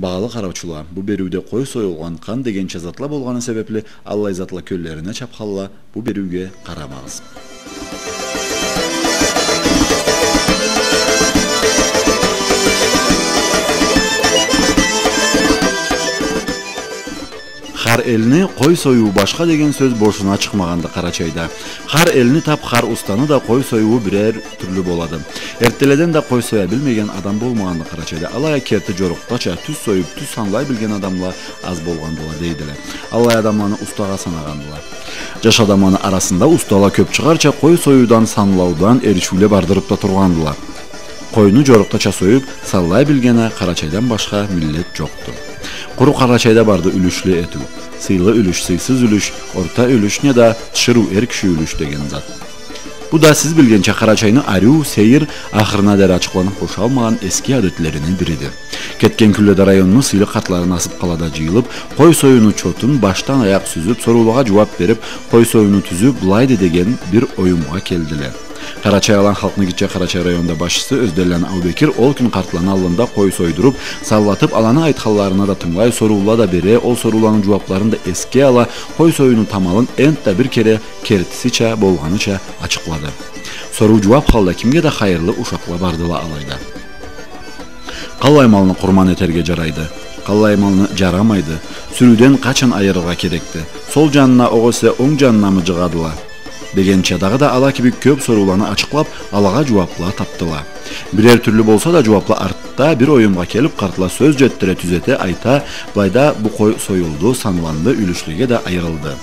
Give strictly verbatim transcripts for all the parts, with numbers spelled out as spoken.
Багъалы къараучула, бу бериуде къой союлгъан, къан дегенча затла болгъаны себепли, аллай затла кёллерине чапханла, бу бериуге къарамагъыз. Хар элни къой союу башха деген сёз бошуна чыкъмагъанды Къарачайда. Хар элни, тап хар устаны да къой союуу бирер тюрлю болады. Эртделеден да къой соя билмеген адам болмагъанды Къарачайда. Алай а керти джорукъдача тюз союп, тюз санлай билген адамла аз болгъандыла дейдиле. Аллай адамланы устагъа санагъандыла. Джаш адамланы арасында устала кёп чыгъарча, къой союудан, санлаудан эришиуле бардырып да тургъандыла. Къойну джорукъдача союп, санлай билген а Къарачайдан башха миллет джокъду. Къуру Къарачайда барды юлюшлю этиу. Сыйлы юлюш, сыйсыз юлюш, орта юлюш неда тиширыу эр киши юлюш деген зат. Бу да, сиз билгенча, Къарачайны ариу, сейир, ахырына дери ачыкъланып бошалмагъан эски адетлерини бириди. Кетген кюнледе районну сыйлы къартлары Насып къалада джыйылып, къой союуну чотун башдан аякъ сюзюп, соруулагъа джууап берип, къой союуну тюзю былайды деген бир оюмгъа келдиле. Къарачай-Алан халкъны гитче Къарачай районда башчысы Ёзденланы Аубекир ол кюн къартланы аллында къой сойдуруп, санлатып, аланы айтханларына да тынгылай, соруула да бере, ол сорууланы джууапларын да эсге ала, къой союуну тамалын энтда бир кере кертисича, болгъаныча ачыкълады. Соруу-джууап халда кимге да хайырлы ушакъла бардыла алайда. Къаллай малны къурман этерге джарайды? Къаллай малны джарамайды? Сюрюуден къачан айырыргъа керекди? Сол джанына огъесе онг джанынамы джыгъадыла? Дегенча, дагъыда ала кибик кёп сорууланы ачыкълап, алагъа джууапла тапдыла. Бирер тюрлю болса да, джууапла артда бир оюмгъа келип, къартла сёз джетдире, тюзете, айта: былайда бу къой союлду, санланды, юлюшлеге да айырылды.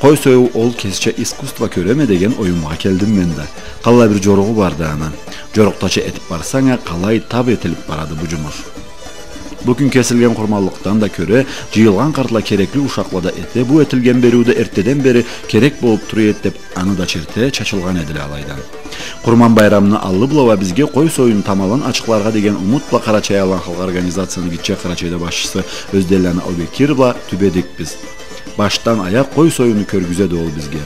Къой союу ол кесича искусство кёреме деген оюмгъа келдим мен да. Къаллай бир джоругъу барды аны. Джорукъдача этип барсанг а, къалай тап этилип барады бу джумуш. Бу кюн кесилген къурманлыкъдан да кёре, джыйылгъан къартла керекли ушакъла да эте, бу этилген бериу да эртдеден бери керек болуп тура эди деп, аны да черте, чачылгъан эдиле алайдан. Къурман байрамны аллы бла уа бизге къой союуну тамалын ачыкъларгъа деген умут бла Къарачай-Алан халкъ организацияны гитче Къарачайда башчысы Ёзденланы Аубекир бла тюбедик биз. Башдан аякъ къой союуну кёргюзеди ол бизге.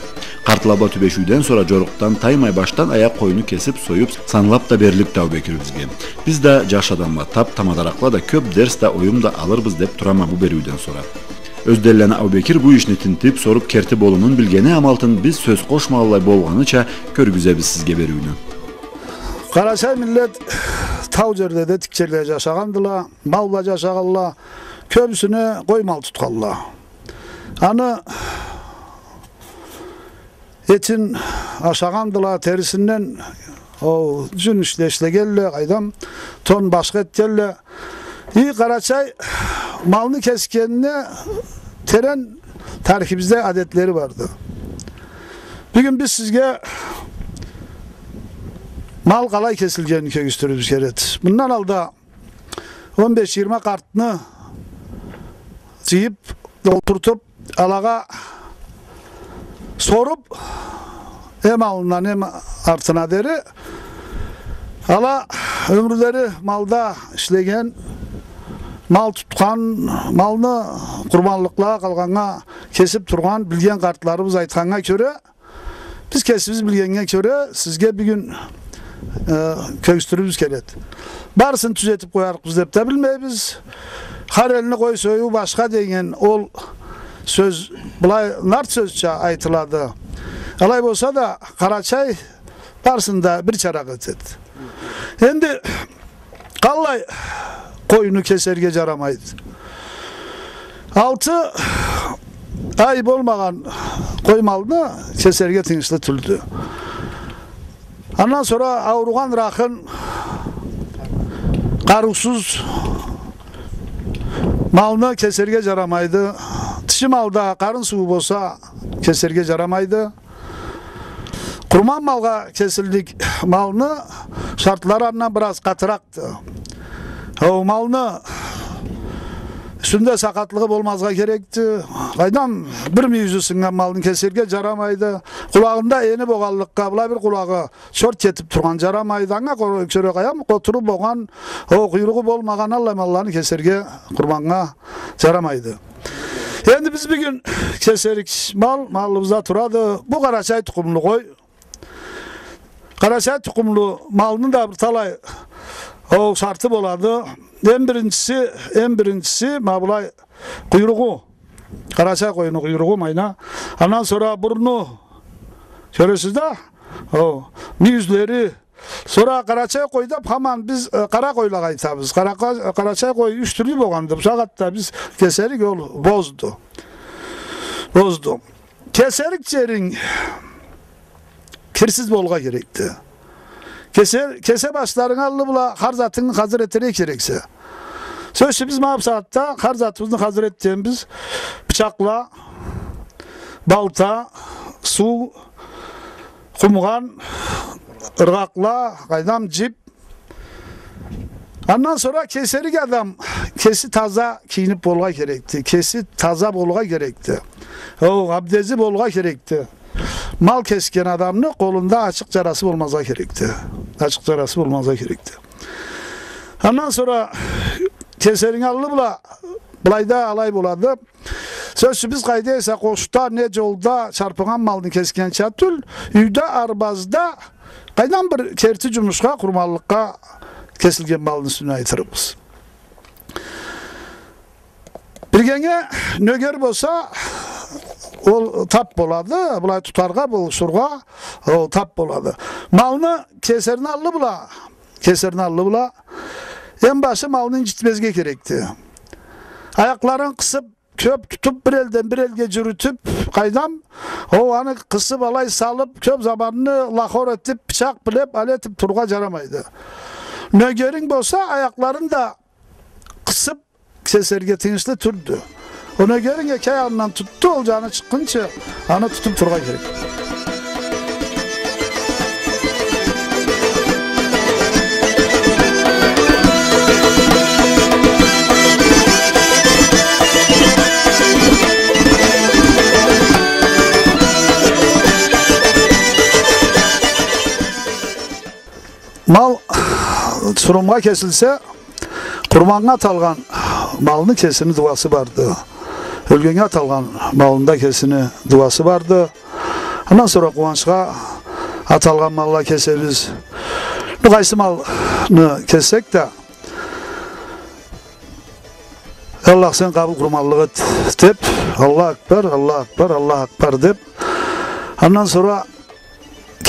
Къартла бла тюбешиуден сора джорукъдан таймай башдан аякъ къойну кесип, союп, санлап да берликди Аубекир бизге. Биз да, джаш адамла, тап тамадаракъла да кёп дерс да, оюм да алырбыз деп турама бу бериуден сора. Ёзденланы Аубекир бу ишни тинтип, соруп, керти болумун билгени амалтын биз сёз къошмагъанлай болгъаныча кёргюзебиз сизге бериуню. Къарачай миллет тау джерледе, тик джерледе джашагъандыла, мал бла джашагъанла, кёбюсюне къой мал тутханла. Аны этин ашагъандыла, терисинден ол джюн ишле ишлегенле, къайдам, тон башха этгенле. И Къарачай малны кесгенине терен тарихибизде адетлери барды. Бюгюн биз сизге мал къалай кесилгенин кёргюзтюрюбюз керекди. Мындан алда он беш-джыйырма къартны джыйып, олтуртуп, алагъа соруп, эм аллындан эм артына дери, ала ёмюрлери малда ишлеген, мал тутхан, малны къурманлыкълагъа, къалгъаннга кесип тургъан, билген къартларыбыз айтханнга кёре, биз кесибиз билгеннге кёре, сизге бюгюн, э, кёргюзтюрюбюз келеди. Барысын тюзетип къоярыкъбыз деп да билмейбиз. Хар элни къой союуу башха деген ол сёз былай нарт сёзча айтылады. Алай болса да, Къарачай барысын да бир чаракъ этеди. Энди къаллай къойну кесерге джарамайды? Алты ай болмагъан къой малны кесерге тыйыншлы тюлдю. Андан сора ауругъан, рахын, къарыусуз малны кесерге джарамайды. Тиши малда къарын сууу болса, кесерге джарамайды. Къурман малгъа кесиллик малны шартлары андан бир аз къатыракъды. Ол малны юсюнде сакъатлыгъы болмазгъа керекди. Къайдам, бир мюйюзю сыннган малны кесерге джарамайды. Къулагъында эни болгъанлыкъгъа, былай бир къулагъы чорт кетип тургъан джарамайды. Анга къо-, кёре къайдам, къотуру болгъан, ол къуйругъу болмагъан аллай малланы кесерге къурманнга джарамайды. Энди биз бюгюн кесерик мал, малыбызда турады. Бу къарачай тукъумлу къой. Къарачай тукъумлу малны да бир талай ол шарты болады. эм биринчиси, эм биринчиси, ма былай къуйругъу. Къарачай къойну къуйругъу, майна. Андан сора бурну. Кёресиз да? О, мюйюзлери. Сора къарачай къой да, хаман биз, э, къара къойлагъа айтабыз. Къара-, къарачай къой юч тюрлю болгъанды. Бусагъатда биз кесерик ол бозду. Бозду. Кесерик джеринг кирсиз болургъа керекди. Кесе, кесе башларынгы аллы бла хар затынгы хазыр этерге керексе. Сёз ючюн, биз ма бусагъатда хар затыбызны хазыр этгенбиз. Бычакъла, балта, суу, къумгъан, ыргъакъла, къайдам, джип. Андан сора кесерик адам кеси таза кийиниб болургъа керекди, кеси таза болургъа керекди. О, абдези болургъа керекди. Мал кесген адамны къолунда ачыкъ джарасы болмазгъа керекди. Ачыкъ джарасы болмазгъа керекди. Андан сора кесеринги аллы бла былайда алай болады. Сёз ючюн, биз къайда эсе, къошда, не джолда чарпыгъан малны кесгенча тюл, юйде, арбазда, къайдам, бир керти джумушха, къурманлыкъгъа кесилген малны юсюнден айтырыкъбыз. Биргенге нёгер болса, ол таб болады, былай тутаргъа, болушургъа, ол таб болады. Малны кесерини аллы бла, кесерини аллы бла, эм башы малны инджитмезге керекди. Аякъларын къысыб, кёб тутуб, бир элден бир элге джюрютюб, къайдам, ол аны къысыб, алай салыб, кёб заманны лахор этиб, бычакъ бла алай этиб турургъа джарамайды. Нёгеринг болса, аякъларын да къысыб кесерге тыйыншлы тюлдю. Ол нёгеринг эки аягъындан тутду, ол джаны чыкъгъынчы аны тутуб турургъа керек. Мал сурумгъа кесилсе, къурманнга аталгъан малны кесини дуасы барды. Ёлгеннге аталгъан малны да кесини дуасы барды. Андан сора къууанчха аталгъан малла кесебиз. Бу къайсы малны кессек да, Аллах, сен къабыл къурманлыкъ эт, деб, Аллаху акбар, Аллаху акбар, Аллаху акбар, деб. Андан сора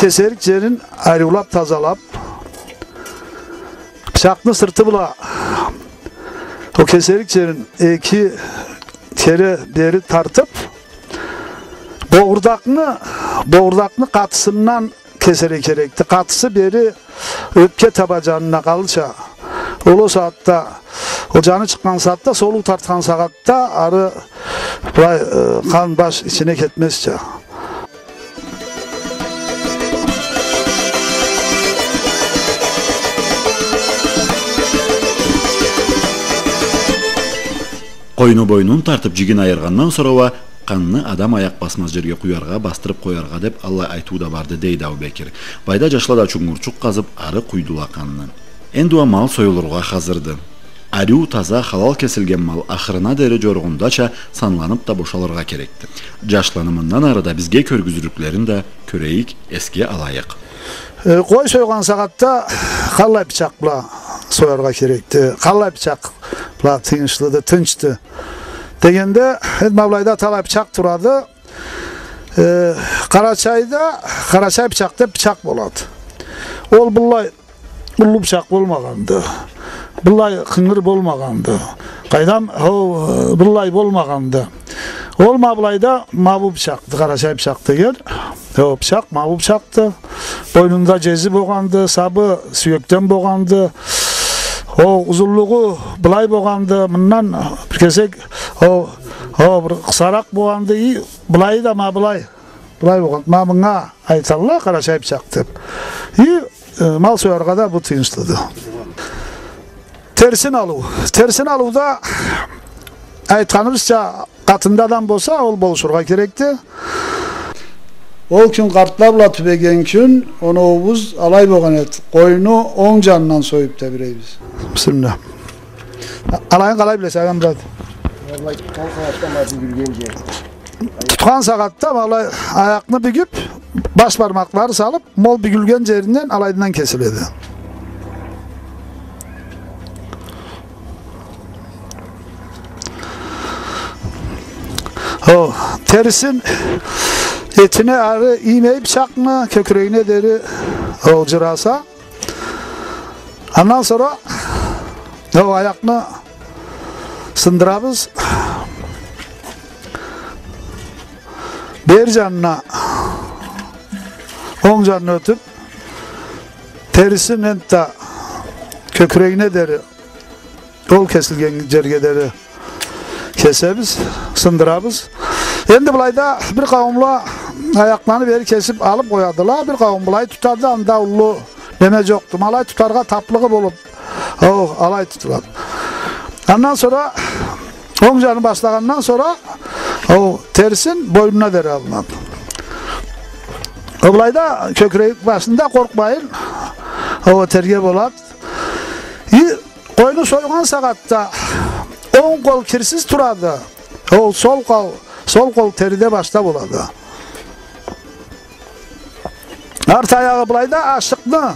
кесерик джерин ариулаб, тазалаб, бычакъны сырты бла ол кесерик джерин эки кере бери тартыб, богъурдакъны, богъурдакъны къатысындан кесерге керекди. Къатысы бери ёпке таба джанына къалырча. Ол, ол сагъатда, ол джаны чыкъгъан сагъатда, солуу тартхан сагъатда ары былай, э, къан баш ичине кетмезча. Къойну бойнун тартыб, джигин айыргъандан сора уа къанны адам аякъ басмаз джерге къуяргъа, басдырыб къояргъа деб, аллай айтыу да барды, дейди Абубекир. Былайда джашла да чунгурчукъ къазыб, ары къуйдула къанны. Энди уа мал союлургъа хазырды. Ариу, таза, халал кесилген мал ахырына дери джоругъундача санланыб да бошалыргъа керекди. Джашланы мындан ары да бизге кёргюзюрюклерин да кёрейик, эсге алайыкъ. Э, къой сойгъан сагъатда къаллай бычакъ бла сояргъа керекди, къаллай бычакъ бла тыйыншлыды, тынчды дегенде, энди ма былайда талай бычакъ турады. Э, Къарачайда къарачай бычакъ деб бычакъ болады. Ол быллай уллу бычакъ болмагъанды. Быллай къынгыр болмагъанды. Къайдам, ол, э, быллай болмагъанды. Ол ма былайда ма бу бычакъды, къарачай бычакъ деген. Ол бычакъ ма бу бычакъды. Бойнунда джези болгъанды, сабы сюекден болгъанды. Ол узунлугъу былай болгъанды. Мындан бир кесек ол, ол бир къысаракъ болгъанды. И былайы да ма былай. Былай болгъан, ма мынга айталла къарачай бычакъ деб. И, э, мал сояргъа да бу тыйыншлыды. Терсин алыу. Терсин алыуда, айтханыбызча, къатында адам болса, ол болушургъа керекди. Ол кюн къартла бла тюбеген кюн, оноуубуз алай болгъан эди. Къойну онг джанындан союб тебирейбиз. Бисмилла. Алайын къалай билесе, Адамзат? Алай, ол къанатдан барды, бюгюлген джери. Тутхан сагъатда, ма алай, аякъны бюгюб, баш бармакълары салыб, ма ол бюгюлген джеринден алайындан кесиледи. Ол терисин этине ары иймей бычакъны, кёкюрегине дери ол джыраса. Андан сора ол аякъны сындырабыз. Бери джанына, онг джанына ётюб, терисин энтда кёкюрегине дери, ол кесилген джерге дери кесебиз, сындырабыз. Энди былайда бир къауумла аякъланы бери кесиб алыб къоядыла, бир къауум былай тутады, анда уллу неме джокъду. Ма алай тутаргъа таблыгъы болуб, ол алай тутулады. Андан сора, онг джаны башлагъандан сора, ол терисин бойнуна дери алынады. Ол былайда кёкюрек башында къоркъмайын, ол этерге болады. И, къойну сойгъан сагъатда онг къол кирсиз турады, ол сол къол, сол къол териде башда болады. Арт аягъы былайда ашыкъны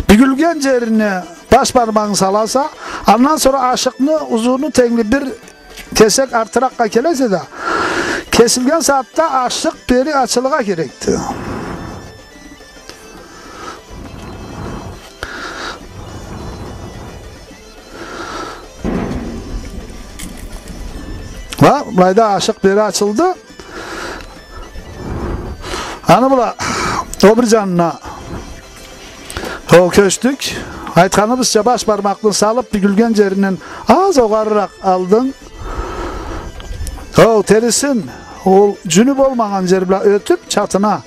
бюгюлген джерине баш бармагъын саласа, андан сора ашыкъны узуну тенгли бир кесек артыракъгъа келесе да, кесилген сагъатда ашыкъ бери ачылыргъа керекди. Ха, былайда ашыкъ бери ачылды. Аны бла ол бир джанына ол кёчдюк. Айтханыбызча, баш бармакъны салыб, бюгюлген джеринден аз огъарыракъ алдынг. Ол терисин, ол джюню болмагъан джер бла ётюб, чатына.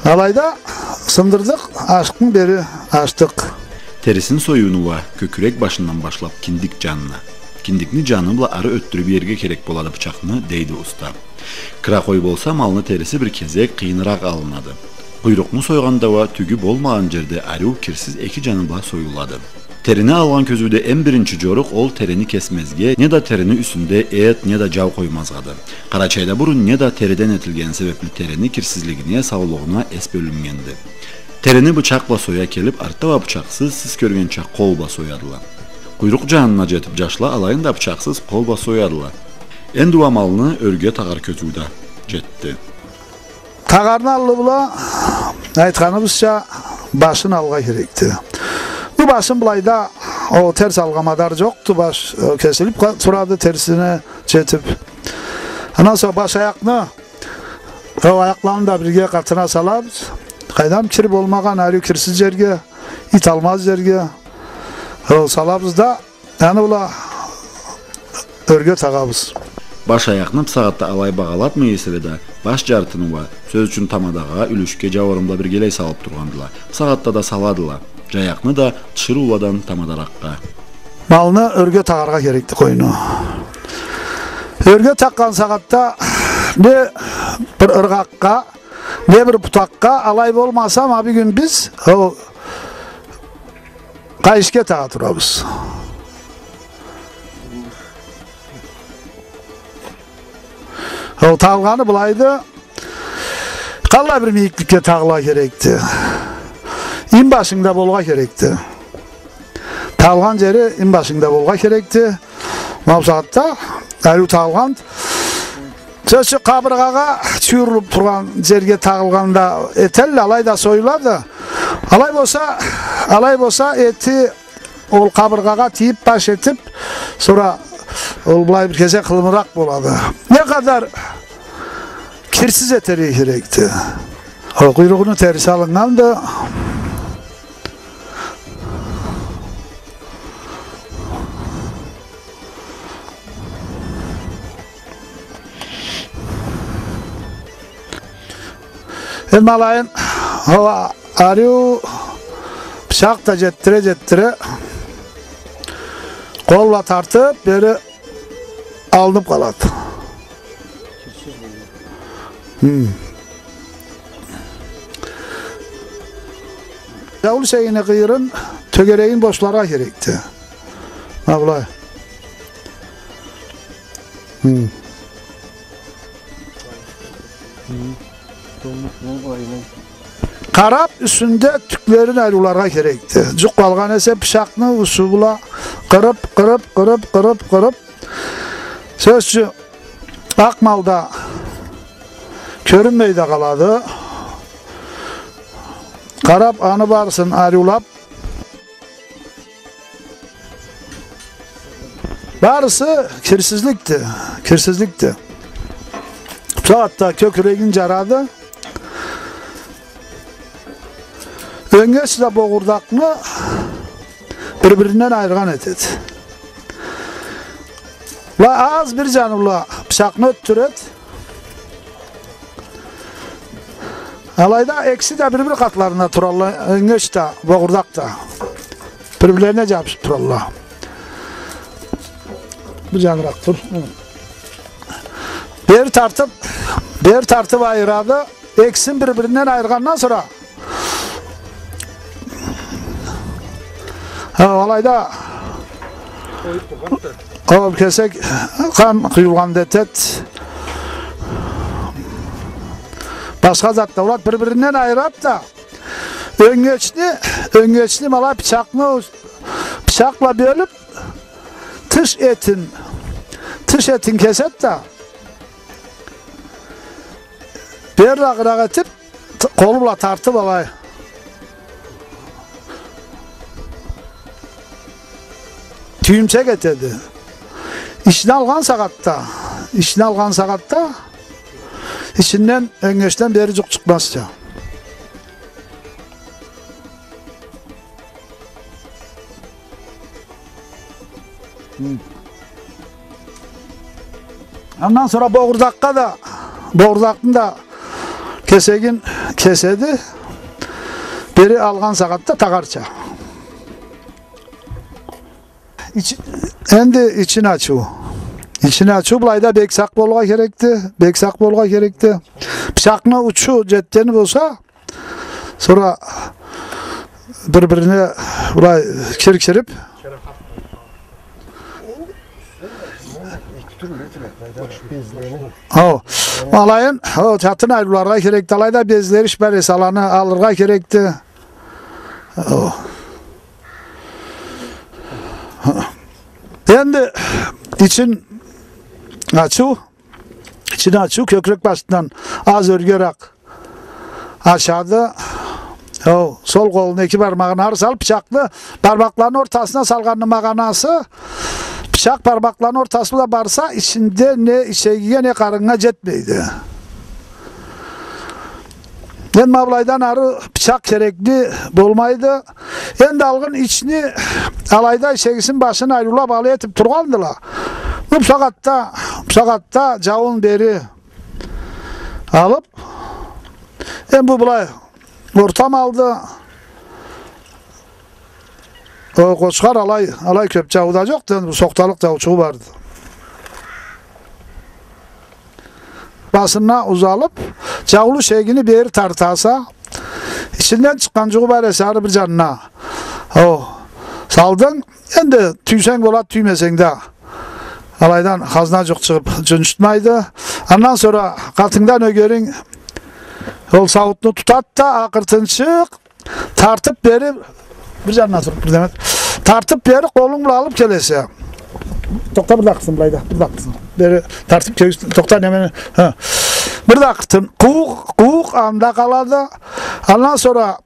Алайда сындырдыкъ, ашыкъны бери ачдыкъ. Терисин союуну уа кёкюрек башындан башлаб киндик джанына, киндикни джаны бла ары ётдюрюб иерге керек болады бычакъны, дейди уста. Кыра къой болса, малны териси бир кесек къыйыныракъ алынады. Къуйрукъну сойгъанда уа тюгю болмагъан джерде ариу кирсиз эки джаны бла союлады. Терини алгъан кёзюуде эм биринчи джорукъ ол терини кесмезге, неда терини юсюнде эт, неда джау къоймазгъады. Къарачайда бурун неда териден этилгени себебли терини кирсизлигине, саулугъуна эс бёлюннгенди. Терини бычакъ бла соя келиб, артда уа бычакъсыз, сиз кёргенча, къол бла соядыла. Къуйрукъ джанына джетиб, джашла алайын да бычакъсыз, къол бла соядыла. Энди уа малны ёрге тагъар кёзюу да джетди. Тагъарны аллы бла, айтханыбызча, башын алыргъа керекди. Бу башын былайда, ол терс алгъа мадар джокъду, баш, э, кесилиб къа-, турады терсине джетиб. Андан сора баш аякъны, ол аякъланы да бирге къатына салабыз. Къайдам, кир болмагъан, ариу кирсиз джерге, ит алмаз джерге, ол салабыз да, аны бла ёрге тагъабыз. Баш аякъны бусагъатда алай багъалатмай эселе да, баш джартыны уа, сёз ючюн, тамадагъа, юлюшге, джауурун бла биргелей салыб тургъандыла. Бусагъатда да саладыла. Джаякъны да тиширыуладан тамадаракъгъа. Малны ёрге тагъаргъа керекди, къойну. Ёрге такъгъан сагъатда не бир ыргъакъгъа, не бир бутакъгъа, алай болмаса, ма бюгюн биз, ол, къайишге тагъа турабыз. Ол тагъылгъаны былайды. Къаллай бир мийикликге тагъылыргъа керекди. Инбашынгда болургъа керекди. Тагъылгъан джери инбашынгда болургъа керекди. Ма бусагъатда ариу тагъылгъан. Сёз ючюн, къабыргъагъа тюйюлюб тургъан джерге тагъылгъан да этелле, алай да союлады. Алай болса, алай болса, эти ол къабыргъагъа тийиб, баш этиб, сора ол былай бир кесек къылымыракъ болады. Не къадар кирсиз этерге керекди. Ол къуйругъуну териси алыннганды. Энди ма алайын, ол ариу бычакъ да джетдире-джетдире, къол бла тартыб, бери алыныб къалады. Хы. Джаулу шейини къыйырын, тёгерегин бошларгъа керекди. Ма былай. Хы. Къараб, юсюнде тюклерин ариуларгъа керекди. Джукъ къалгъан эсе, бычакъны юсю бла къырып, къырып, къырып, къырып, къырып. Сёз ючюн, акъ мал да кёрюнмей да къалады. Къарап, аны барысын ариулап, барысы кирсизликди, кирсизликди. Бусагъатда кёкюрегин джарады. Ёнгеч да богъурдакъны бир-биринден айыргъан этеди. Ла аз бир джаны бла бычакъны ётдюреди. Алайда экиси да бир-бир къатларында туралла, ёнгеч да, богъурдакъ да. Бир-бирлерине джабышып туралла. Бир джаныракъ тур. Бери тартып, бери тартып айырады. Экисин бир-биринден айыргъандан сора, ха, алайда ол кесек къан къуюлгъан да этеди. Башха зат да болады, бир-биринден айырады да. Ёнгечни, ёнгечни ма алай бычакъны, бычакъ бла бёлюп, тыш этин, тыш этин кеседи да, бери агъыракъ этип, т-, къолу бла тартып алай. Тюйюмчек этеди. Ичине алгъан сагъатда, ичине алгъан сагъатда ичинден, ёнгечден бери джукъ чыкъмазча. Хы. Андан сора богъурдакъгъа да, богъурдакъны да кесегин кеседи. Бери алгъан сагъатда тагъарча. Ич-, энди ичин ачыу. Ичин ачыу, былайда бек сакъ болургъа керекди, бек сакъ болургъа керекди. Бычакъны учу джетгени болса, сора бир-бирине былай кир кирип. Хо. Алайын, хо, чатын айырыуларгъа керекди. Алайда безлериш бар эсе, аланы алыргъа керекди. Хо. Энди ичин ачыу, ичин ачыу, кёкюрек башындан аз ёргерек ачады. Ол сол къолуну эки бармагъын ары салып, бычакъны бармакъларыны ортасына салгъанны магъанасы, бычакъ бармакъларыны ортасы бла барса, ичинде не ичегиге, не къарыннга джетмейди. Энди ма былайдан ары бычакъ керекли болмайды. Энди алгъын ични алайда ичегисин башын айырыулап алай этип тургъандыла. Бу сагъатда, бу сагъатда джауун бери алып, энди бу былай орта малды. Ол къочхар алай, алай кёп джауу да джокъду, энди бу сохталыкъ джаучугъу барды. Басына узалып, джаулу ичегини бери тартаса, ичинден чыкъгъан джугъу бар эсе, ары бир джанына. Хо, салдынг, энди тюйсенг болады, тюймесенг да. Алайдан хазна джукъ чыгъып джунчутмайды. Андан сора къатынгдан ёгеринг ол сауутну тутады да, акъыртынчыкъ тартып бери, бир джанына туруп, бир демек. Тартып бери къолунг бла алып келесе. Тохта, бир дакъысын былайда, бир дакъысын. Бери тартып кел, тохта, неме, ха. Бир дакъысын. Къууукъ, къууукъ анда къалады. Андан сора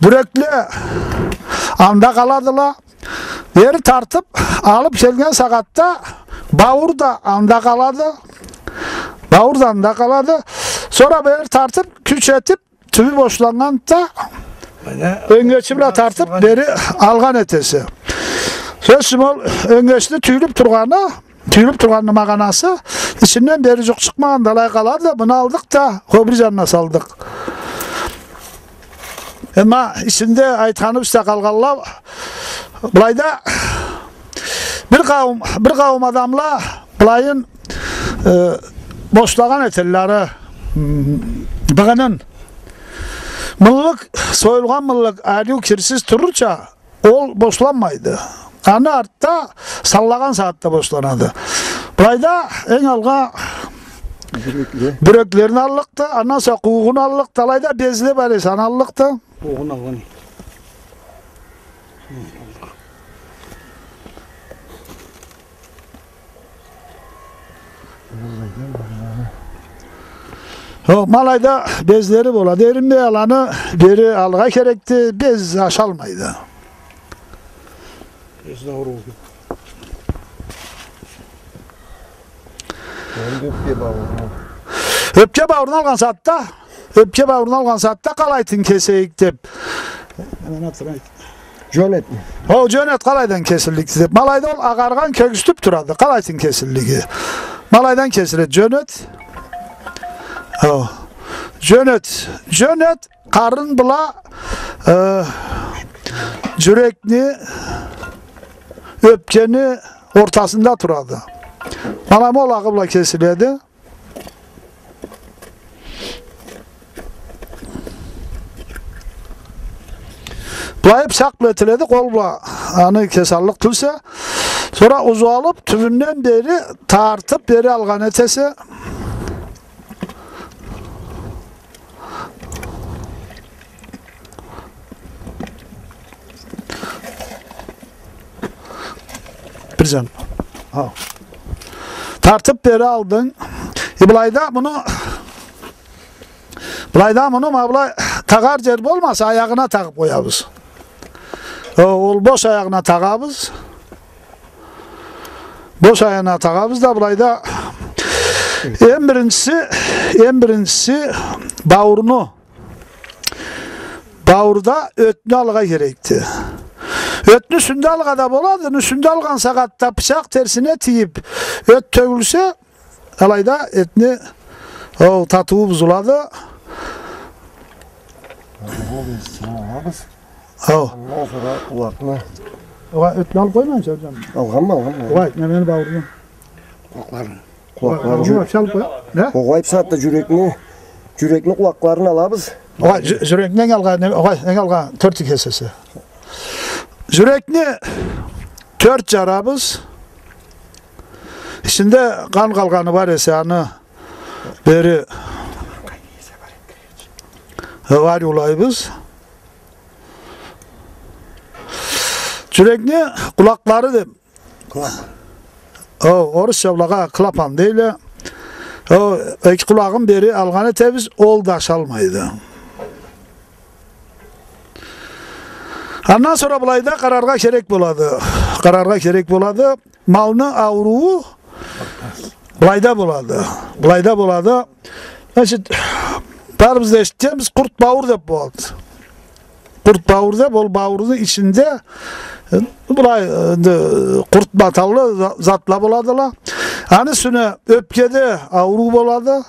бюрекле анда къаладыла. Бери тартып алып келген сагъатда бауур да анда къалады. Бауур да анда къалады. Сора бери тартып, кюч этип, тюбю бошланнганда, ёнгечи бла тартып, бери алгъан этесе. Сёз ючюн, ол ёнгечни тюйюлюп тургъаны, тюйюлюп тургъанны магъанасы, ичинден бери джукъ чыкъмагъан да алай къалады да, муну алдыкъ да, хо, бир джанына салдыкъ. Эм ма ичинде айтханыбызча къалгъанла, былайда бир къауум, бир къауум адамла былайын, э, бошлагъан этелле, м, быгъынын. Мыллык, союлгъан мыллык ариу кирсиз турурча, ол бошланмайды. Аны артда, саллагъан сагъатда бошланады. Былайда энг алгъа бюрекле, бюреклерин аллыкъды, андан сора къууукъун аллыкъды, алайда безле бар эсе, аны аллыкъды. Къууукъун алгъан. О, ма алайда безлери болады. Эринмей аланы бери алыргъа керекди, без ашалмайды. Безде ауруу. Энди ёпке бауурну. Ёпке бауурну алгъан сагъатда, ёпке бауурну алгъан сагъатда къалайтын кесейик деп. Жён этни. О, жён эт къалайдан кесилликди деп. Ма алайда ол агъаргъан, кёгюзтюп турады. Къалайтын кесиллиги. Ма алайдан кесиледи жён эт. О. Жён эт. Жён эт къарын бла, э, жюрекни, ёпкени ортасында турады. Ма алай, ма ол агъы бла кесиледи. Былай бычакъ бла этиледи, къол бла аны кесаллыкъ тюлсе. Сора узалып, тюбюнден бери тартып, бери алгъан этесе. Бир жан. Хау. Тартып бери алдынг. Э, былайда муну, былайда муну, ма былай тагъар жер болмаса, аягъына тагъып къоябыз. О, ол бош аягъына тагъабыз. Бош аягъына тагъабыз да, былайда эм биринчиси, эм биринчиси бауурну. Бауурда ётню алыргъа керекди. Ётню юсюнде алыргъа да болады, юсюнде алгъан сагъатда бычакъ терсине тийип, ёт тёгюлсе, алайда этни, ол татыуу бузулады. Алабыз. Ау. Андан сора къулакъны. Огъай, ётню алып къоймайынча, жан. Алгъанма, алгъанма. Огъай, немени, бауурну? Къулакъларын. Къулакъларын. Огъай, бу алып къой. Не? Огъай, бусагъатда жюрекни, жюрекни къулакъларын алабыз. Огъай, жю-, жюрекни энг алгъа, не, огъай, энг алгъа тёрт кесесе. Жюрекни тёрт жарабыз. Ичинде къан къалгъаны бар эсе, аны бери ариулайбыз. Жюрекни къулакълары деп. Клапан. О, орусча былагъа клапан дейле. О, эки къулагъын бери алгъан этебиз, ол да ашалмайды. Андан сора былайда къараргъа керек болады. Къараргъа керек болады. Малны аурууу былайда болады. Былайда болады. Значит, барыбыз да эшитгенбиз, къурт бауур деп болады. Къурт бауур деп, ол баууурну ичинде, э, былай, э, энди, къурт маталлы за-, затла боладыла. Аны юсюне ёпкеде ауруу болады.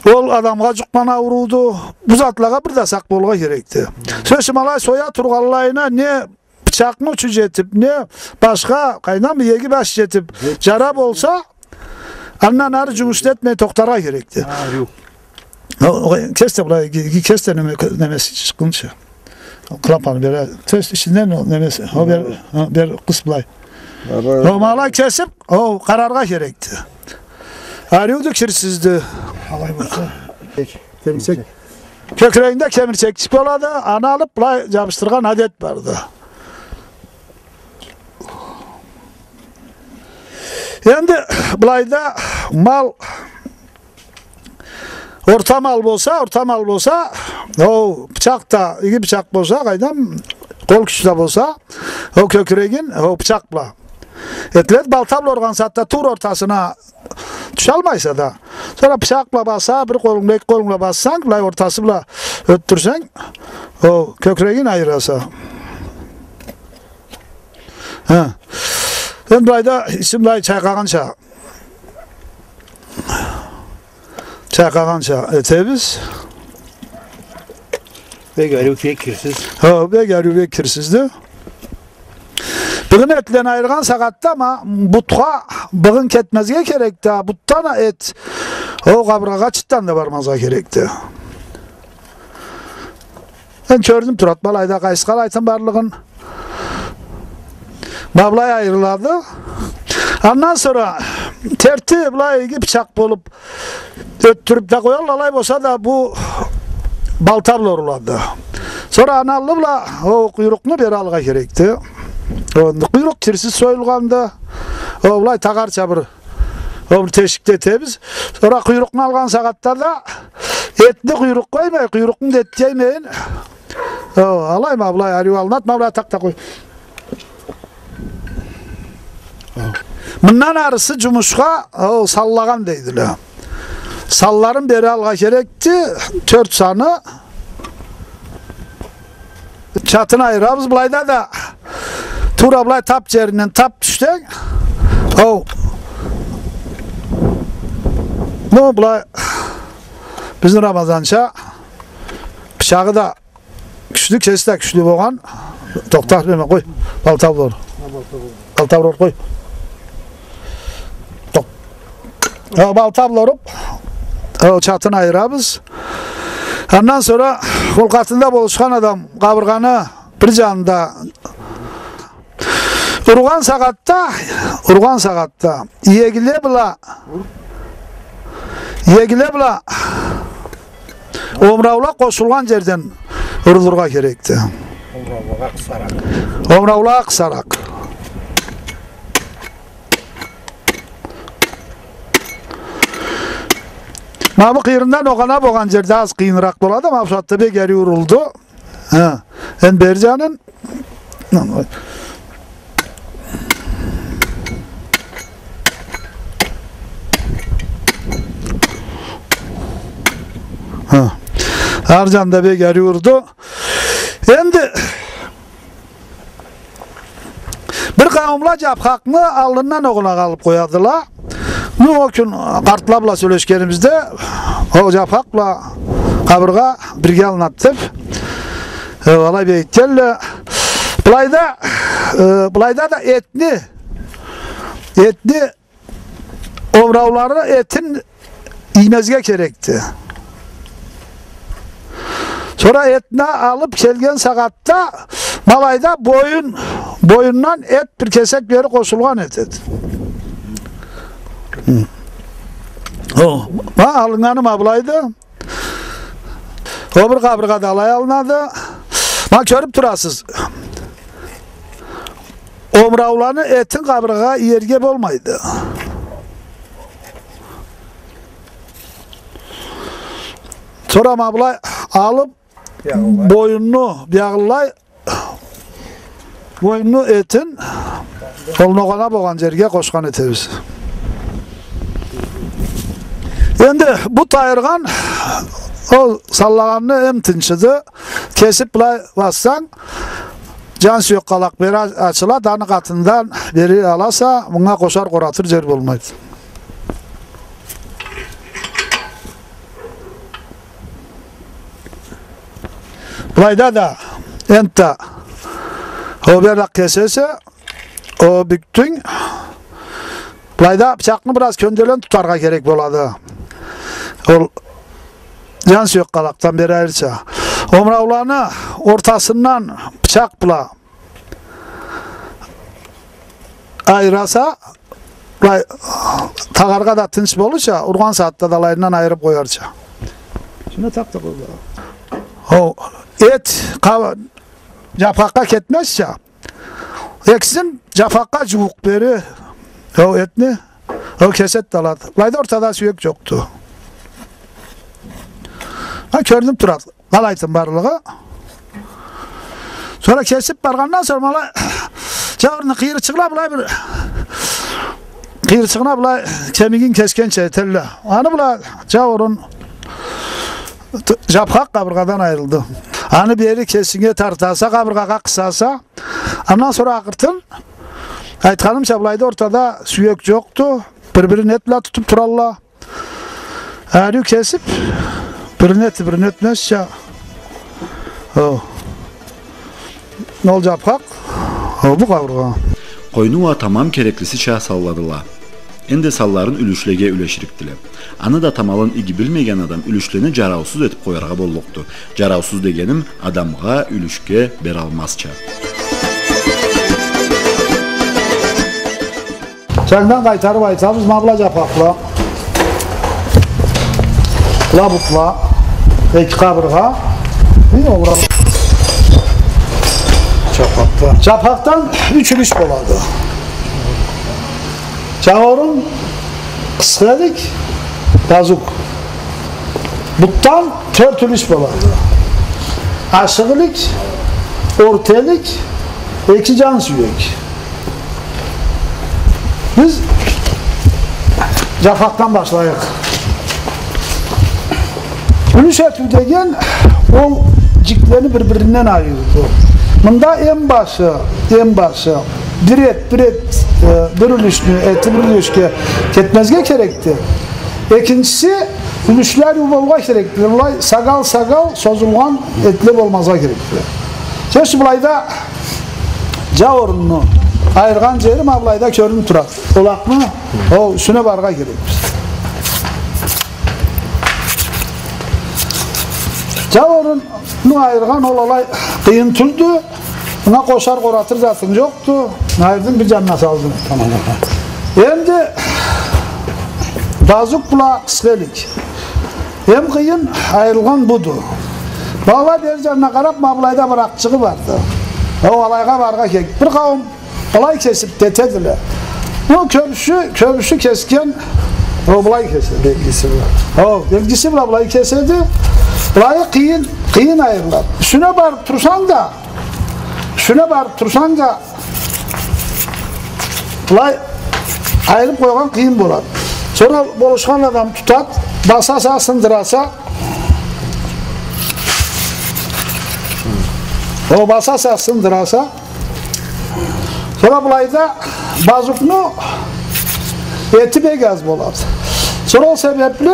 Ол адамгъа жукъгъан аурууду. Бу затлагъа бир да сакъ болургъа керекди. Сёз ючюн, алай соя тургъанлайына не бычакъны учу жетип, не башха, къайдам, иеги баш жетип, жара болса, андан ары жумуш этмей тохтаргъа керекди. Ариу. О, о, кес да былай, ги-, ги-, кес да неме-, немеси чыкъгъынчы. Клапаны бери, то есть ичинден ол немеси, о бер, о бер къыс былай. О, ма алай кесип, о, къараргъа керекди. Ариуду, кирсизди. Алай болса. Кемирчек. Кёкюрегинде кемирчекчик болады, аны алып, былай жабышдыргъан адет барды. Энди былайда мал, орта мал болса, орта мал болса, о, бычакъ да, иги бычакъ болса, къайдам, къол кючю да болса, о кёкюрегин, о бычакъ бла этиледи, балта бла ургъан сагъатда туура ортасына тюшалмайса да. Сора бычакъ бла баса, бир къолунг бла, эки къолунг бла бассанг, былай ортасы бла ётдюрсенг, о кёкюрегин айыраса. Хы. Энди былайда ичин былай чайкъагъанча, чайкъагъанча этебиз. Бек ариу, бек кирсиз. Хы, бек ариу, бек кирсизди. Быгъын этледен айыргъан сагъатда, ма, бутха быгъын кетмезге керекди, а бутдан а эт, о, къабыргъагъа чыртдан да бармазгъа керекди. Энди кёрюнюп турады, былайда къайсы къалайтын барлыгъын. Ма былай айырылады. Андан сора терти былай иги бычакъ болуп, ётдюрюп да къоялла, алай болса да бу балта бла урулады. Сора аны аллы бла о къуйрукъну бери алыргъа керекди. О, къуйрукъ кирсиз союлгъанды. О, былай тагъарча бир Ол бир тешикде этебиз. Сора къуйрукъну алгъан сагъатда да этни къуйрукъ къоймай, къуйрукъну да эт деймейин. О, алай ма былай, ариу алынады, ма былай такъ да къой. Мындан арысы джумушха, о, саллагъан дейдиле. Салларын бере алыргъа керекди, тёрт саны. Чатын айырабыз, былайда да туура былай тап джеринден тап тюшсенг, оу. Бу былай бизни Рамазанча, бычагъы да кючлю, кеси да кючлю болгъан. Тохта, неме, къой. Балта бла ур. Балта бла ур, къой. Тох-, э, балта бла уруп, э, чатын айырабыз. Андан сора ол къатында болушхан адам къабыргъаны бир джанында ургъан сагъатда, ургъан сагъатда, иегиле бла, иегиле бла омураула къошулгъан джерден урулургъа керекди. Омураулагъа къысаракъ. Омураулагъа къысаракъ. Ма бу къыйырында ногъана болгъан джерде аз къыйыныракъ болады, ма бусагъатда бек ариу урулду. Ха, энди бери джанын. Ха. Ары джанында бек ариу урду. Энди бир къауумла джапхакъны аллындан огъуна къалып къоядыла. Ну, ол кюн къартла бла сёлешгенибизде, ол джапхакъ бла къабыргъа бирге алынады деп, э, алай бек этгенле. Былайда, э, былайда да этни, этни омураулары этин иймезге керекди. Сора этни алып келген сагъатда ма былайда боюн, боюндан эт бир кесек бери къошулгъан этеди. Хы. О, ма алыннганы ма былайды. Ол бир къабыргъа да алай алынады. Ма кёрюп турасыз. Омурауланы этин къабыргъагъа иерге болмайды. Сора ма былай алып, боюнну биягъылай, боюнну этин ол ногъана болгъан джерге къошхан этебиз. Энди бут айыргъан, ол саллагъанны эм тынчыды. Кесип былай бассанг, джан сюек къалакъ бери ачылады, аны къатындан бери аласа, мынга къошар, къоратыр джер болмайды. Былайда да, энтда, ол бери да кесесе, ол бюкдюнг. Былайда бычакъны бир аз кёнделен тутаргъа керек болады. Ол джан сюек къалакъдан бери айырча. Омурауланы ортасындан бычакъ бла айыраса, былай, тагъаргъа да тынч болурча, ургъан сагъатда да алайындан айырып къоярча. Шуну тап да къой. Ол эт къа-, джапхакъгъа кетмезча, экисин джапхакъгъа джууукъ бери, ол этни, ол кесет да алады. Былайда ортада сюек джокъду. Ха, кёрюнюп турады. Къалайтын барлыгъы. Сора кесип баргъандан сора ма былай, джауурну къыйырчыгъына былай бир, къыйырчыгъына былай кемигин кесгенча этелле. Аны былай джауурун т-, джапхакъ къабыргъадан айырылды. Аны бери кесинге тартаса, къабыргъагъа къысаса, андан сора акъыртын, айтханымча, былайда ортада сюек джокъду, бир-бирин эт бла тутуп туралла. Ариу кесип, бирин этип, бирин этмезча. О. Ол джапхакъ, о, бу къабыргъа. Къойну уа тамам кереклисича салладыла. Энди салларын юлюшлеге юлеширикдиле. Аны да тамалын иги билмеген адам юлюшлени джараусуз этип къояргъа боллукъду. Джараусуз дегеним, адамгъа, юлюшге бералмазча. Джангыдан къайтарып айтабыз, ма была джапхакъла. Была бутла. Эки къабыргъа. Джапхакъдан. Джапхакъдан юч юлюш болады. Джауурун, Къысха илик, базук. Бутдан тёрт юлюш болады. Ашыкъ илик, орта илик, эки джан сюек. Биз джафакъдан башлайыкъ. Юлюш этиу деген ол джиклени бир-биринден айырыу. Мында эм башы, эм башы бир эт, бир эт, э, бир юлюшню эти бир юлюшге кетмезге керекди. Экинчиси, юлюшле ариу болургъа керекди. Былай сагъал-сагъал созулгъан этле болмазгъа керекди. Сёз ючюн, былайда джауурунну айыргъан джери ма былайда кёрюнюп турады. Къолакъны, ол юсюне барыргъа керекбиз. Джауурунну айыргъан ол алай къыйын тюлдю. Мынга къошар, къоратыр затынг джокъду. Айырдынг, бир джанына салдынг. Тамам. Энди базук бла къысха илик. Эм къыйын айырылгъан буду. Бала бери джанына къарап, ма былайда бир акъчыгъы барды. Ол алайгъа барыргъа керек. Бир къауум былай кесип да этедиле. Бу кёбюсю, кёбюсю кесген, ол былай кеседи. Белгиси бла. Ол, белгиси бла былай кеседи. Былайы къыйын, къыйын айырылады. Юсюне барып турсанг да, юсюне барып турсанг да, былай айырып къойгъан къыйын болады. Сора болушхан адам тутады, басаса, сындыраса. Ол басаса, сындыраса. Сора былайда базукну эти бек аз болады. Сора ол себепли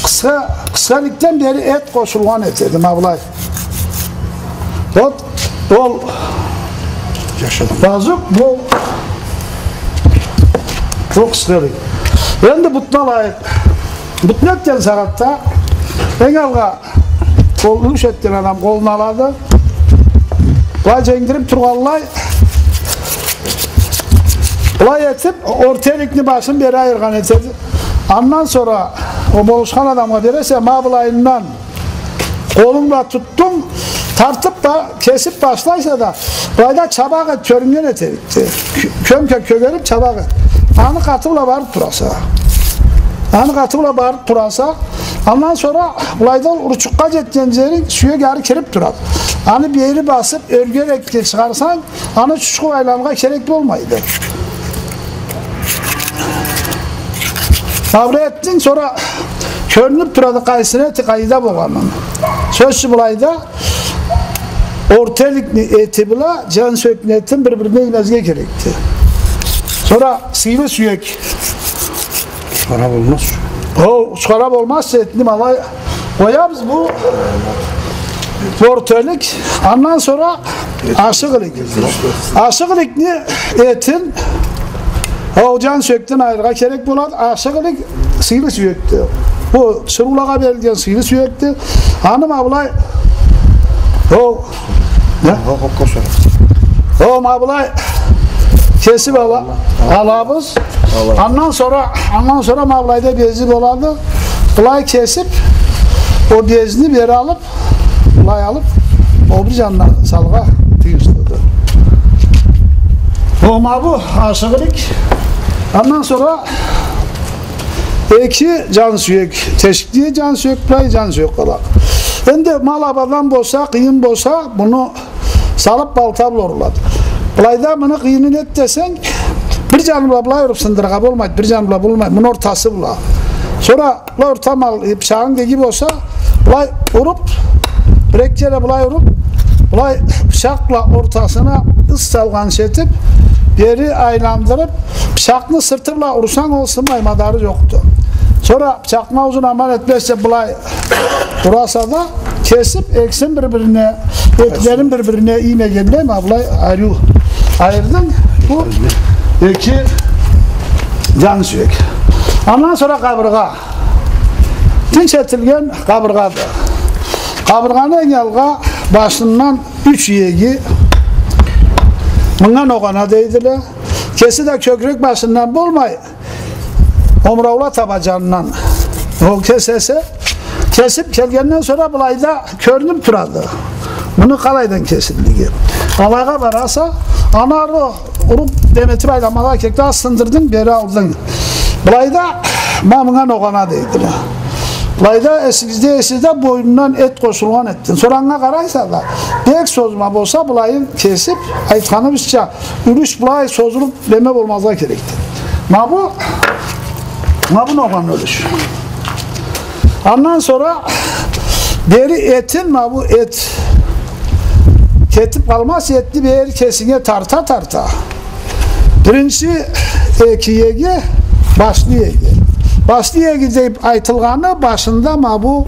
къысха, къысха иликден бери эт къошулгъан этеди, ма былай. Вот, ол джашадым. Базук, бу, бу къысха илик. Энди бутну алайыкъ. Бутну этген сагъатда эм алгъа къол юлюш этген адам къолуна алады. Былай дженгдирип тургъанлай, былай этип, орта иликни башын бери айыргъан этеди. Андан сора ол болушхан адамгъа бересе, ма былайындан къолунг бла тутдунг, тартып да, кесип башлайса да, былайда чабакъ эт кёрюннген этеди. Кё-, кёмке кёгерип чабакъ эт. Аны къаты бла барып тураса. Аны къаты бла барып тураса. Андан сора былайда ол уручукъгъа джетген джери сюек ары кирип турады. Аны бери басып, ёргерекге чыгъарсанг, аны чучху айланыргъа керек болмайды. Ма былай этдинг, сора кёрюнюп турады къайсыны эти къайда болгъаны. Сёз ючюн, былайда орта иликни эти бла джан сюекни этин бир-бирине иймезге керекди. Сора сыйлы сюек. Чыгъара болмаз. Ол чыгъара болмаз, этни ма алай къоябыз, бу орта илик. Андан сора ашыкъ илик. Ашыкъ иликни этин ол джан сюекден айырыргъа керек болады. Ашыкъ илик сыйлы сюекди. Бу чырыулагъа берилген сыйлы сюекди. Аны ма былай, ол, не? Ол, ол, ол, ол, ол ма былай кесип ала-, алабыз. Алабыз. Андан сора, андан сора ма былайда бези болады. Былай кесип, ол безни бери алып, былай алып, ол бир джанына салыргъа тийишлиди. Ол ма бу ашыкъ илик. Андан сора эки джан сюек, тешикли джан сюек, былай джан сюек къалады. Энди мал абадан болса, къыйын болса, муну салып балта бла урулады. Былайда муну къыйынын эт десенг, бир джаны бла былай уруп сындырыргъа болмайды, бир джаны бла болмайды, муну ортасы бла. Сора былай орта мал, э, бычагъынг да иги болса, былай уруп, бир-эки кере былай уруп, былай бычакъ бла ортасына ыз салгъанча этип, бери айландырып, бычакъны сырты бла урсанг, ол сынмай, мадары джокъду. Сора бычакъны аузун аман этмезча былай ураса да, кесип, экисин бир-бирине, этлерин бир-бирине иймегенлей, ма былай ариу айырдынг. Бу эки джан сюек. Андан сора къабыргъа. Тынч этилген къабыргъады. Къабыргъаны эм алгъа башындан юч иеги, мынга ногъана дейдиле. Кеси да кёкюрек башындан болмай, омураула таба джанындан. Ол кесесе, кесип келгенден сора былайда кёрюнюп турады. Муну къалайдан кесилдиги. Алайгъа бараса, аны ары уруп, неме этип айланмагъа керекди, аз сындырдынг, бери алдынг. Былайда ма мынга ногъана дейдиле. Былайда эсигизде, эсигизде бойнундан эт къошулгъан этден. Сора анга къарайса да, бек созма болса, былайын кесип, айтханыбызча, юлюш былай созулуп, неме болмазгъа керекди. Ма бу, ма бу ногъана юлюш. Андан сора бери этин, ма бу эт кетип къалмаз, этни бери кесинге тарта-тарта. Биринчи эки иеги, башлы иеги. Башлы иеги деп айтылгъаны башында ма бу,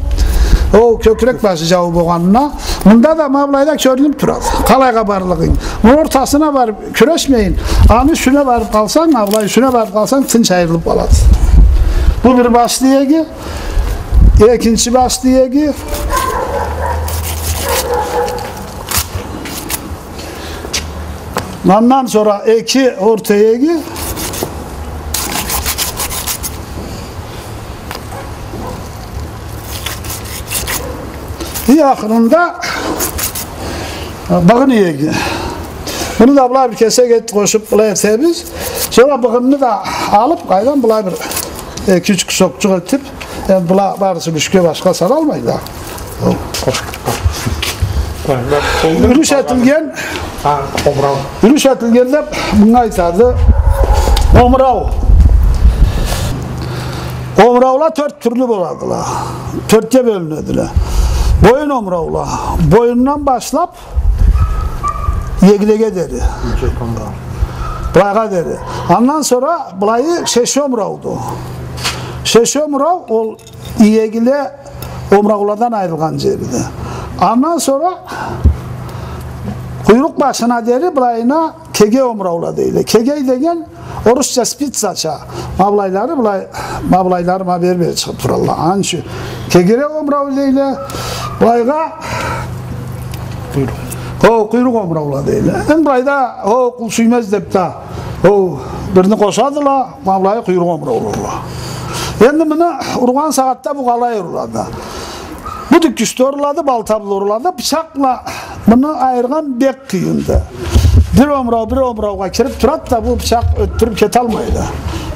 ол кёкюрек башы джауу болгъанына, мында да ма былайда кёрюнюп турады. Къалайгъа барлыгъынг. Муну ортасына барып кюрешмейин, аны юсюне барып къалсанг, ма былай юсюне барып къалсанг, тынч айырылып къалады. Бу бир башлы иеги, экинчи башлы иеги. Андан сора эки орта иеги. И ахырында, э, быгъын иеги. Муну да былай бир кесек эт къошуп былай этебиз. Сора быгъынны да алып, къайдан былай бир эки-юч кусокчукъ этип, энди была барысы юлюшге башха саналмайды да. Юлюш этилген, юлюш этилген деп мынга айтады. Омурау. Омураула тёрт тюрлю боладыла. Тёртге бёлюнедиле. Боюн омураула. Боюндан башлап, иегилеге дери. Былайгъа дери. Андан сора былайы шеше омурауду. Шеше омурау ол иегиле омурауладан айырылгъан джериди. Андан сора къуйрукъ башына дери былайына кегей омураула дейле. Кегей деген орусча спицача. Ма былайлары былай, ма былайлары ма бери-бери чыгъып туралла. Аны ючюн кегей омурау дейле. Былайгъа къуйрукъ. Хо, къуйрукъ омураула дейле. Энди былайда, хо, къул сюймез деп да, хо, бирни къошадыла, ма былайы къуйрукъ омураула. Энди муну ургъан сагъатда бу къалай урулады? Бу дюккюсте урулады, балта бла урулады, бычакъ бла муну айыргъан бек къыйынды. Бир омурау бир омураугъа кирип турады да, бу бычакъ ётдюрюп кеталмайды.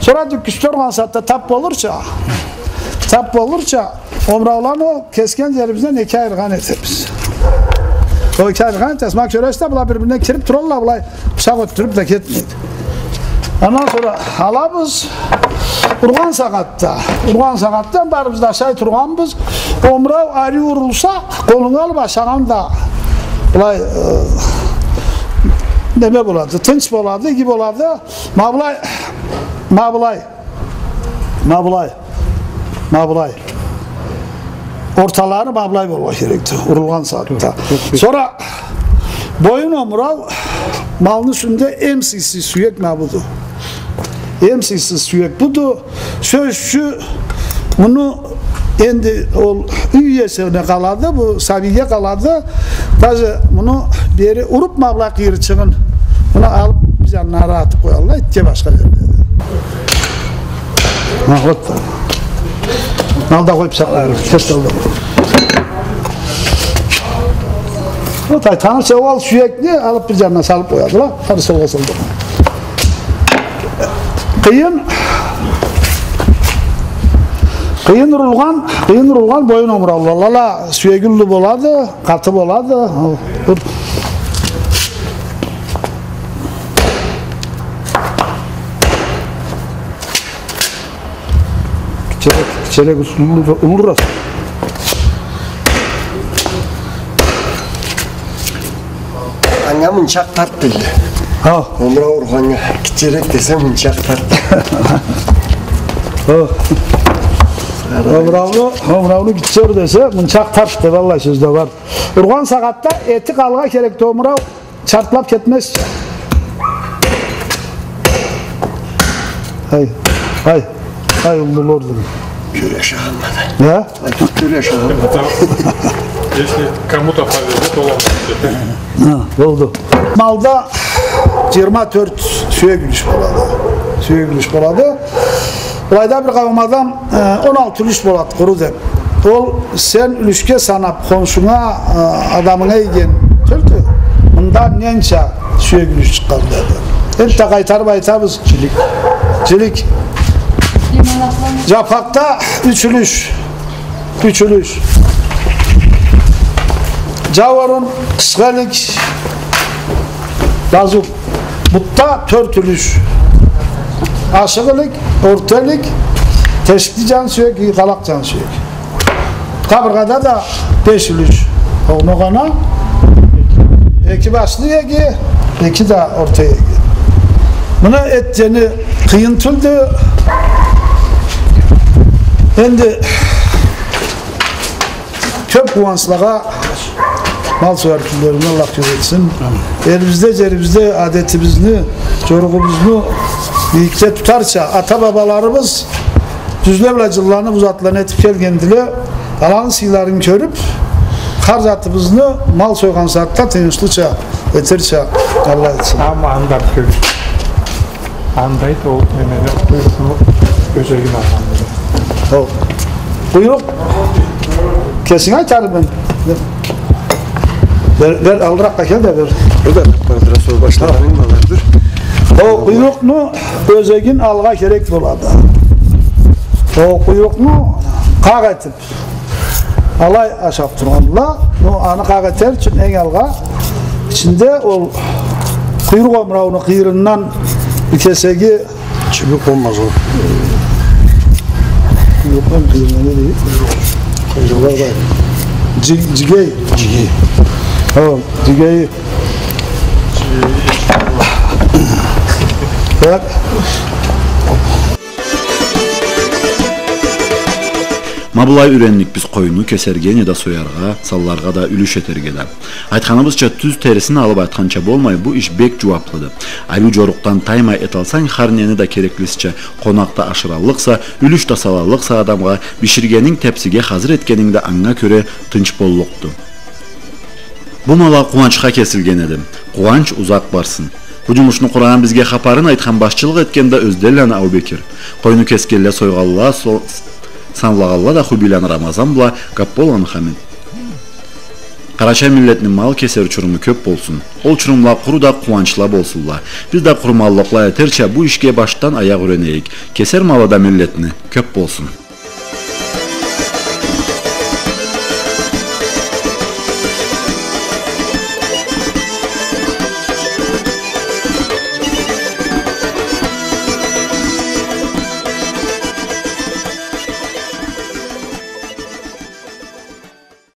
Сора дюккюсте ургъан сагъатда тап болурча, тап болурча, омурауланы ол кесген джерибизден эки айыргъан этебиз. Ол эки айыргъан этебиз. Ма кёресиз да, была бир-бирине кирип туралла, былай бычакъ ётдюрюп да кетмейди. Андан сора алабыз, ургъан сагъатда, ургъан сагъатда барыбыз да ашай тургъанбыз, омурау ариу урулса, къолунга алып ашагъан да былай, э, неме болады, тынч болады, иги болады. Ма былай, ма былай, ма былай, ма былай. Орталары ма былай болургъа керекди, урулгъан сагъатда. Сора боюн омурау малны юсюнде эм сыйсыз сюек ма буду. Эм сыйсыз сюек буду. Сёз ючюн, муну энди ол юй иесине къалады, бу сабийге къалады. Даже муну бери уруп, ма былай къыйырчыгъын, муну алып, бир джанына ары атып къоялла, итге башха бериледи. Ха, вот. Алда къой бычакъланы, терс алда къой. Вот, айтханымча, ол сюекни алып бир джанына салып къоядыла, ары солгъа салып. Къыйын, къыйын урулгъан, къыйын урулгъан боюн омураулала, ала сюеги уллу болады, къаты болады. Ол, бир Гитчерек, гитчерек уллу, уллу. Анга мынчакъ тарт дейле. Ха. Омурау ургъаннга гитчерек десе, мынчакъ тарт. Ха. Омурауну, омурауну гитче ур десе, мынчакъ тарт деп аллай сёз да бар. Ургъан сагъатда эти къалыргъа керекди омурау. Чартлап кетмезча. Ай, ай, ай, уллулорду. Кёре ашагъанмады. Я? Ай, кёре ашагъанмады. Если кому-то повезет, то он будет. Ха, болду. Малда джыйырма тёрт сюек юлюш болады. Сюек юлюш болады. Былайда бир къауум адам, э, он алты юлюш болады, къуру деп. Ол сен юлюшге санап, хоншунга, э, адамынга ийген тюлдю. Мында ненча сюек юлюш чыкъгъан деди. Энтда къайтарып айтабыз. Джилик. Джилик. Джапакъда юч юлюш. Юч юлюш. Джауурун, къысха илик, базукъ. Бутда тёрт юлюш. Ашыкъ илик, орта илик, тешикли джан сюек, къалакъ джан сюек. Къабыргъада да беш юлюш. Ол ногъана, эки башлы иеги, эки да орта иеги. Муну этгени къыйын тюлдю. Энди кёп къууанчлагъа мал сояр кюнлерибизни Аллах кёп этсин. Амин. Элибизде, джерибизде адетибизни, джоругъубузну бийикде тутарча, ата-бабаларыбыз джюзле бла джылланы бу затланы этиб келгендиле. Аланы сыйларын кёрюб, хар затыбызны мал сойгъан сагъатда тыйыншлыча этерча Аллах этсин. Амма анда бир кёрюш. Анда эт ол немени, къуйрукъну ёзегин алгъан. Ол къуйрукъ. Кесинг айтармы? Бер, бер, алыракъгъа кел да бер. Бу да бир соруу башлагъанынг болады. Ол къуйрукъну ёзегин алыргъа керек болады. Ол къуйрукъну къакъ этиб, алай ашаб тургъандыла. Но аны къакъ этер ючюн энг алгъа ичинде ол къуйрукъ омурауну къыйырындан бир кесеги чюбюк болмаз ол. Къуйрукъдан къыйырына не дейик? Къуйрукъ. Къуйрукъ бар. Джи-, джигей. Джигей. Хо, джигей. Так. Ма былай юрендик биз къойну кесерге неда сояргъа, санларгъа да, юлюш этерге да. Айтханыбызча, тюз терисин алыб айтханча болмай, бу иш бек джууаблыды. Ариу джорукъдан таймай эталсанг, хар нени да кереклисича, къонакъ да ашыраллыкъса, юлюш да салаллыкъса адамгъа, биширгенинг тепсиге хазыр этгенинг да анга кёре тынч боллукъду. Бу мал а къууанчха кесилген эди. Къууанч узакъ барсын. Бу джумушну къурагъан, бизге хапарын айтхан, башчылыкъ этген да Ёзденланы Аубекир. Къойну кесгенле, сойгъанла, со-, санлагъанла да Хубийланы Рамазан бла Гапполаны Хамит. Къарачай миллетни мал кесер чуруму кёб болсун. Ол чурумла къуру да къууанчла болсунла. Биз да къурманлыкъла этерча бу ишге башдан аякъ юренейик. Кесер малы да миллетни кёб болсун.